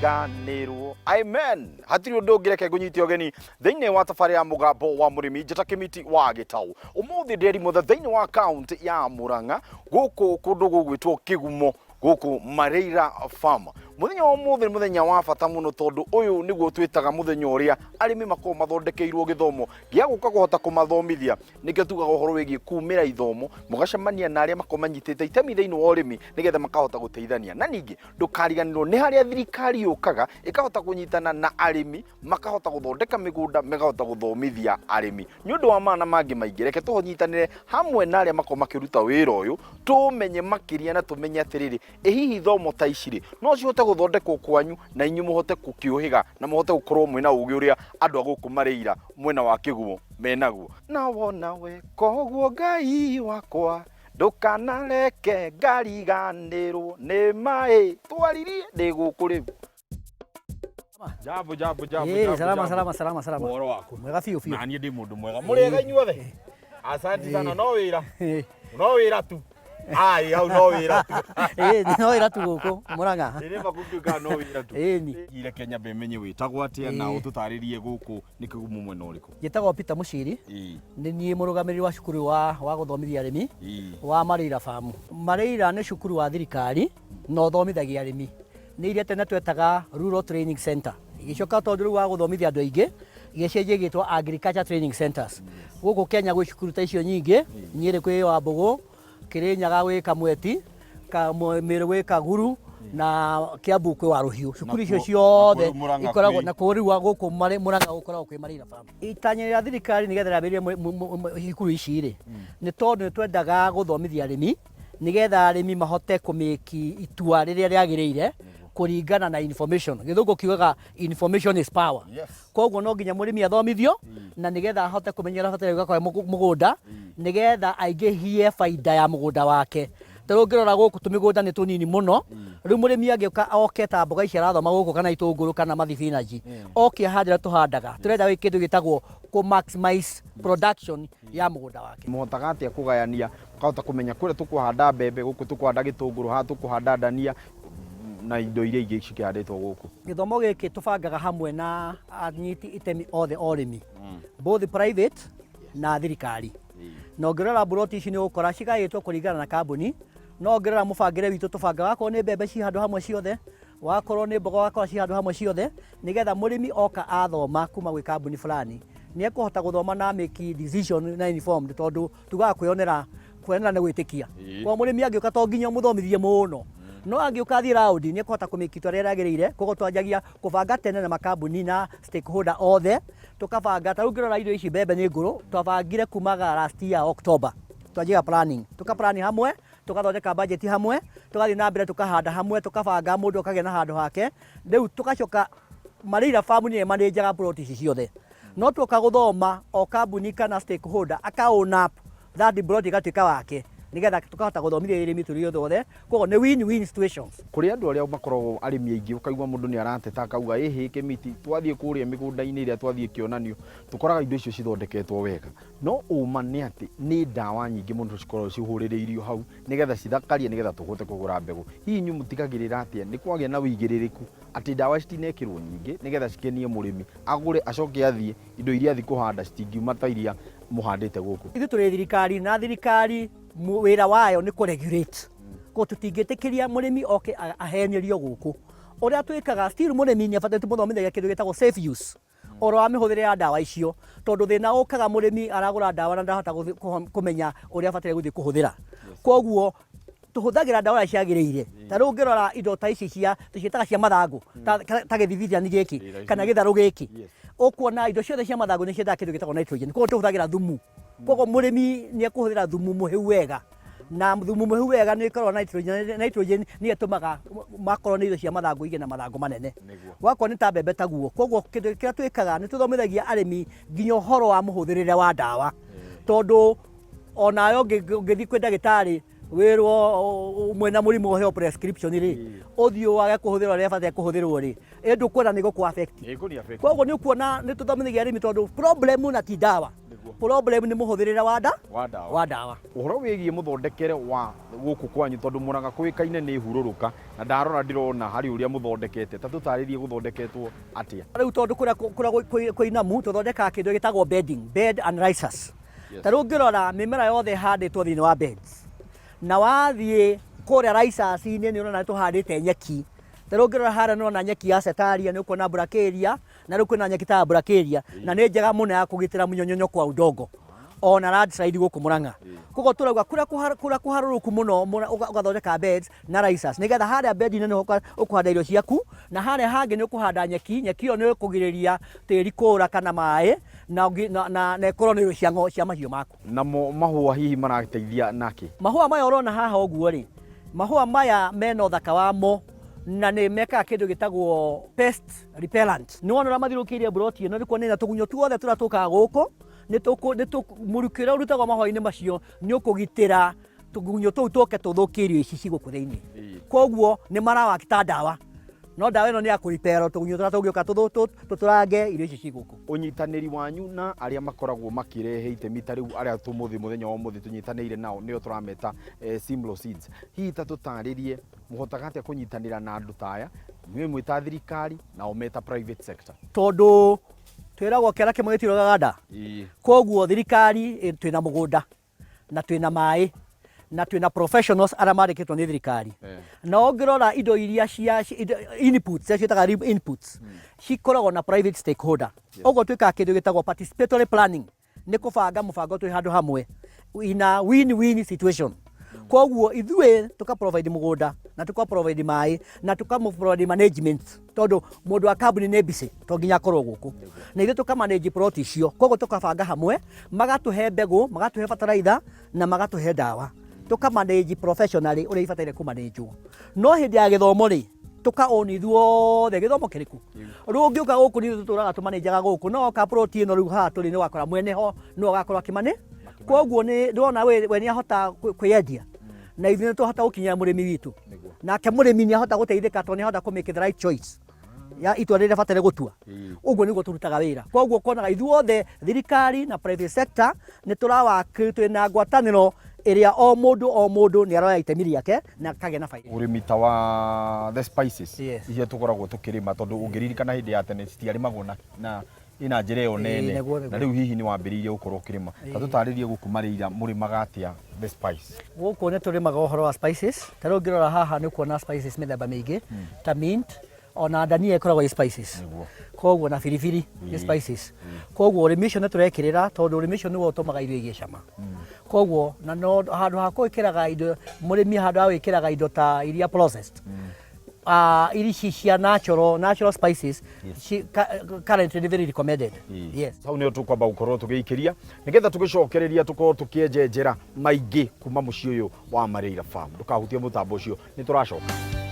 Ndũkariganĩrwo. Amen. Hatirĩ ũndũ ũngĩ, reke ngũnyite ũgeni thĩinĩ wa tabarĩra ya Mũgambo wa Mũrĩmi. Njĩta Kĩmiti wa Gĩtaũ. Ũmũthĩ ndĩ Rimotha thĩinĩ wa kaunti ya Murang'a, gũkũ kũndũ gũgwĩtwo Kĩgumo, gũkũ Mareira Farm. Mũthenya wa ũmũthĩ nĩ mũthenya wa bata mũno, tondũ ũyũ nĩguo twĩtaga mũthenya ũrĩa arĩmi makoragwo mathondekeirwo gĩthomo gĩa gũka kũhota kũmathomithia. Nĩkĩo tugaga ũhoro wĩgiĩ kumĩra ithomo, mũgacemania na arĩa makoragwo manyitĩte itemi thĩinĩ wa ũrĩmi, nĩgetha makahota gũteithania. Na ningĩ ndũkariganĩrwo nĩ harĩa thirikari yũkaga ĩkahota kũnyitana na arĩmi, makahota gũthondeka mĩgũnda, makahota gũthomithia arĩmi. Nĩ ũndũ wa mana mangĩ maingĩ, reke tũnyitanĩre hamwe na arĩa makoragwo makĩruta wĩra ũyũ, tũmenye makĩria na tũmenye atĩrĩrĩ, ĩ hihi ithomo ta ici rĩ, no cihote gũthondekwo kwanyu na inyuĩ mũhote gũkĩũhĩga na mũhote gũkorwo mwĩna ũgĩ ũrĩa andũ a gũkũ Mareira mwena wa Kĩgumo menaguo. Na wona weka ũguo, Ngai wakwa, ndũkanareke ngariganĩrwo nĩ maĩ twaririe ndĩ gũkũ rĩu. Jambo, jambo, jambo. Jambo, salama. Jambo. Salama, salama, salama. Ũhoro waku? Mwega biũ biũ. Na niĩ ndĩ mũndũ mwega. Mũrĩega inyuothe? Asante sana. No wĩra, no wĩra tu. Ai, hau no wĩra tu. No wĩra tu gũkũ Murang'a. Ĩrĩ makunduka no wĩra tu. Ĩni. Reke nyambe menye wĩtagwo atĩa na ũtũtarĩrie gũkũ nĩ Kĩgumo mwena ũrĩkũ. Njĩtagwo Peter Mũciri. Nĩ niĩ mũrũgamĩrĩri wa cukuru wa gũthomithia arĩmi wa Mareira Farm. Mareira nĩ cukuru wa thirikari na ũthomithagia arĩmi. Nĩ iria tene twetaga Rural Training Center. Igĩcoka tondũ rĩu wa gũthomithia andũ aingĩ, igĩcenjia igĩtwo Agriculture Training Centers. Gũkũ Kenya gwĩ cukuru ta icio nyingĩ, Nyĩrĩ kwĩ Wambũgũ, Kĩrĩnyaga gwĩ Kamweti, Mĩrũ gwĩ Kaguru na Kiambu kwĩ Warũhiũ. Cukuru icio ciothe ikoragwo na kũu rĩu gũkũ Murang'a gũkoragwo kwĩ Mareira Farm. Itanya rĩa thirikari nĩgetha rĩambĩrĩrie cukuru ici rĩ, nĩ tondũ nĩ twendaga gũthomithia arĩmi, nĩgetha arĩmi mahote kũmĩki itua rĩrĩa rĩagĩrĩire kũringana na information. Gĩthũngũ kiugaga "Information is power." Koguo no nginya mũrĩmi athomithio na nĩgetha ahote kũmenya ũrĩa abataire gwĩka kwa mũgũnda, nĩgetha aingĩhie baida ya mũgũnda wake. Tarĩu ũngĩrora gũkũ tũmĩgũnda nĩ tũnini mũno. Rĩu mũrĩmi angĩũka oke ta mboga ici arathoma gũkũ, kana itũngũrũ kana mathibinanji, oke ahande ũrĩa tũhandaga, tũrenda gwĩka kĩndũ gĩtagwo kũ maximize production ya mũgũnda wake. Mũhotaga atĩa kũgayania, mũkahota kũmenya kũrĩa tũkũhanda mbembe, gũkũ tũkũhanda gĩtũngũrũ, haha tũkũhanda ndania na indo iria ingĩ cikĩhandĩtwo gũkũ? Gĩthomo gĩkĩ tũbangaga hamwe na anyiti itemi othe o ũrĩmi, both private na thirikari. Na ũngĩrora mburoti ici nĩ ũgũkora cigaĩtwo kũringana na kambuni, no ũngĩrora mũbangĩre witũ tũbangaga wakorwo nĩ mbembe ci handũ hamwe ciothe, wakorwo nĩ mboga ũgakora ci handũ hamwe ciothe, nĩgetha mũrĩmi oka athoma kuma gwĩ kambuni fulani nĩ ekũhota gũthoma na make decision na informed, tondũ tugaga kwĩyonera kwĩyonera nĩ gwĩtĩkia. Kwa mũrĩmi angĩũka to nginya ũmũthomithie mũno, no angĩũka athiĩ round nĩ ekũhota kũmĩki itua rĩrĩa rĩagĩrĩire. Koguo twanjagia kũbanga tene na makambuni na stakeholder othe, tũkabanga. Ta rĩu ũngĩrora irio ici, mbembe nĩ ngũrũ, twabangire kumaga last year October. Twanjagia planning, tũka plan hamwe, tũgathondeka budget hamwe, tũgathiĩ na mbere, tũkahanda hamwe, tũkabanga mũndũ akagĩa na handũ hake. Rĩu tũgacoka Mareira Farm nĩyo ĩmanĩnjaga plot ici ciothe, no tuoka gũthoma o kambuni kana stakeholder aka own up that plot, ĩgatuĩka wake, nĩgetha tũkahota gũthomithia arĩmi tũrĩ othe. Koguo nĩ win win situations. Kũrĩ andũ arĩa makoragwo arĩmi aingĩ, ũkaigua mũndũ nĩ arateta akauga, "Ĩhĩ Kĩmiti, twathiĩ kũrĩa mĩgũnda-inĩ ĩrĩa twathiĩ kĩonanio, tũkoraga indo icio cithondeketwo wega, no ũma nĩ atĩ nĩ ndawa nyingĩ mũno cikoragwo cihũrĩrĩirio hau nĩgetha cithakarie, nĩgetha tũhote kũgũra mbegũ." Hihi inyuĩ mũtigagĩrĩra atĩa nĩ kwagĩa na ũigĩrĩrĩku atĩ ndawa citinekĩrwo nyingĩ nĩgetha cikenie mũrĩmi agũre, acoke athiĩ indo iria athiĩ kũhanda citingiuma ta iria mũhandĩte gũkũ? Ithuĩ tũrĩ thirikari, na thirikari wĩra wayo nĩ kũ regulate. Koguo tũtingĩtĩkĩria mũrĩmi oke ahenerio gũkũ. Ũrĩa twĩkaga, still mũrĩmi nĩ abataire tũmũthomithagia kĩndũ gĩtagwo safe use, ũhoro wa mĩhũthĩre ya ndawa icio, tondũ thĩna ũkaga mũrĩmi aragũra ndawa na ndahota kũmenya ũrĩa abataire gũthiĩ kũhũthĩra. Koguo tũhũthagĩra ndawa ũrĩa ciagĩrĩire. Ta rĩu ũngĩrora indo ta ici cia tũciĩtaga cia mathangũ, ta gĩthibithani gĩkĩ kana gĩtharũ gĩkĩ, ũkuona indo ciothe cia mathangũ nĩ ciendaga kĩndũ gĩtagwo nitrogen. Koguo tũhũthagĩra thumu. Koguo mũrĩmi nĩ ekũhũthĩra thumu mũhĩu wega, na thumu mũhĩu wega nĩ ĩkoragwo nitrogen. Nitrogen nĩyo ĩtũmaga makorwo nĩ irio cia mathangũ igĩe na mathangũ manene. Wakorwo nĩ ta mbembe taguo. Koguo kĩndũ kĩrĩa twĩkaga nĩ tũthomithagia arĩmi nginya ũhoro wa mũhũthĩrĩre wa ndawa, tondũ onawe ũngĩthiĩ kwĩ ndagĩtarĩ wĩrwo mwĩna mũrimũ, ũheo prescription rĩ, ũthiĩ wage kũhũthĩra ũrĩa ĩbataire kũhũthĩrwo rĩ, ĩ ndũkuona nĩ gũkũ affect? Koguo nĩ ũkuona nĩ tũthomithagia arĩmi, tondũ problem na ti ndawa. Problem nĩ mũhũthĩrĩre wa nda Wa ndawa. Wa ndawa. Ũhoro wĩgiĩ mũthondekere wa gũkũ kwanyu, tondũ Mũrang'a kũĩkaine nĩ hurũrũka, na ndarora ndĩrona harĩ ũrĩa mũthondekete, ta tũtarĩrie gũthondeketwo atĩa? Rĩu tondũ kũrĩa kũrĩa kwĩinamu tũthondekaga kĩndũ gĩtagwo bedding, bed and risers. Ta rĩu ũngĩrora mĩmera yothe ĩhandĩtwo thĩinĩ wa beds, na wathiĩ kũrĩa risers-inĩ nĩ ũrona nĩ tũhandĩte nyeki. Ta rĩu ũngĩrora harĩa nĩ ũrona nyeki ya cetaria, nĩ ũkuona bracharia, na rĩu kwĩna nyeki ta ya bracharia, na nĩ njega mũno ya kũgitĩra mũnyonyonyoko wa udongo ona landslide gũkũ Murang'a. Koguo tũrauga kũrĩa kũrĩa kũharũrũku mũno ũgathondeka beds na risers, nĩgetha harĩa bed-inĩ nĩho ũkũhanda irio ciaku, na harĩa hangĩ nĩ ũkũhanda nyeki. Nyeki ĩyo nĩ ĩkũgirĩrĩria tĩri kũra kana maĩ, na na ĩkorwo nĩ irio cia mahiũ maku. Namo mahũa hihi marateithia nakĩ? Mahũa maya ũrona haha ũguo rĩ, mahũa maya mena ũthaka wamo na nĩ mekaga kĩndũ gĩtagwo pest repellent. Nĩ wona ũrĩa mathiũrũrũkĩirie mburoti ĩno, nĩ kuonania tũgunyũ tuothe tũrĩa tũkaga gũkũ, mũrukĩ ũrĩa ũrutagwo mahũa-inĩ macio nĩ ũkũgitĩra tũgunyũ tũu tũke tũthũkie irio ici ci gũkũ thĩinĩ. Koguo nĩ marawaki ta ndawa, no ndawa ĩno nĩ ya kũripero tũgunyũ tũrĩa tũngĩũka tũtũrange irio ici ci gũkũ. Ũnyitanĩri wanyu na arĩa makoragwo makĩrehe itemi, ta rĩu arĩa tũmũthĩ mũthenya wa ũmũthĩ tũnyitanĩire nao, nĩo tũrameta Simlaw Seeds, hihi ta tũtarĩrie mũhotaga atĩa kũnyitanĩra na andũ ta aya, inyuĩ mwĩ ta thirikari nao me ta private sector? Tondũ twĩragwo kĩara kĩmwe gĩtirogaga nda. Koguo thirikari twĩna mũgũnda na twĩna maĩ na twĩna professionals arĩa mandĩkĩtwo nĩ thirikari. Na ũngĩrora indo iria cia inputs, iria ciĩtaga inputs, cikoragwo na private stakeholder. Ũguo twĩkaga kĩndũ gĩtagwo participatory planning, nĩ kũbanga mũbango twĩ handũ hamwe in a win-win situation. Koguo ithuĩ tũka provide mũgũnda na tũka provide maĩ na tũka provide management, tondũ mũndũ wa kambuni nĩ busy, to nginya akorwo gũkũ, na ithuĩ tũka manage plot icio. Koguo tũkabanga hamwe, magatũhe mbegũ, magatũhe bataraitha na magatũhe ndawa, tũka manage professionally ũrĩa ibataire kũmanĩnjwo. No hĩndĩ ya gĩthomo rĩ, tũka own ithuothe gĩthomo kĩrĩkũ. Rĩu ũngĩũka gũkũ, nĩ tũtũraga tũmanĩnjaga gũkũ, no oka plot ĩno rĩu haha tũrĩ, nĩ wakora mwene ho nĩwe ũgakorwo akĩmane. Koguo nĩ ndĩrona we nĩ ahota kwĩyendia, na ithuĩ nĩ twahota gũkinyĩra mũrĩmi witũ, nake mũrĩmi nĩ ahota gũteithĩka tondũ nĩ ahota kũ make the right choice ya itua rĩrĩa bataire gũtua. Ũguo nĩguo tũrutaga wĩra. Koguo konaga ithuothe, thirikari na private sector, nĩ tũrawaka twĩna ngwatanĩro ĩrĩa o mũndũ o mũndũ nĩ aroya itemi rĩake na akagĩa na baida. Ũrĩmi ta wa the spices Yes. iria tũkoragwo tũkĩrĩma, tondũ ũngĩririkana hĩndĩ ya tene citiarĩmagwo na ina njĩra ĩyo nene. Nĩguo. Na rĩu hihi nĩ wambĩrĩirie gũkorwo ũkĩrĩma, ta tũtarĩrie gũkũ Marĩira mũrĩmaga atĩa the spice? Gũkũ nĩ tũrĩmaga ũhoro wa spices. Ta rĩu ũngĩrora haha nĩ ũkuona spices mĩthemba mĩingĩ, ta mint, ona ndania ĩkoragwo ĩ spices. Koguo na biribiri nĩ spices. Koguo ũrĩmi ũcio nĩ tũrekĩrĩra, tondũ ũrĩmi ũcio nĩguo ũtũmaga irio igĩe cama. Koguo na no handũ ha gwĩkĩraga indo, mũrĩmi handũ ha gwĩkĩraga indo ta iria processed, iria ici cia natural spices currently nĩ very recommended, yes. Hau nĩho tũkwamba gũkorwo tũgĩikĩria, nĩgetha tũgĩcokereria tũkorwo tũkĩenjenjera maingĩ kuma mũciĩ ũyũ wa Marĩira Farm. Ndũkahutie mũtambo ũcio, nĩ tũracoka.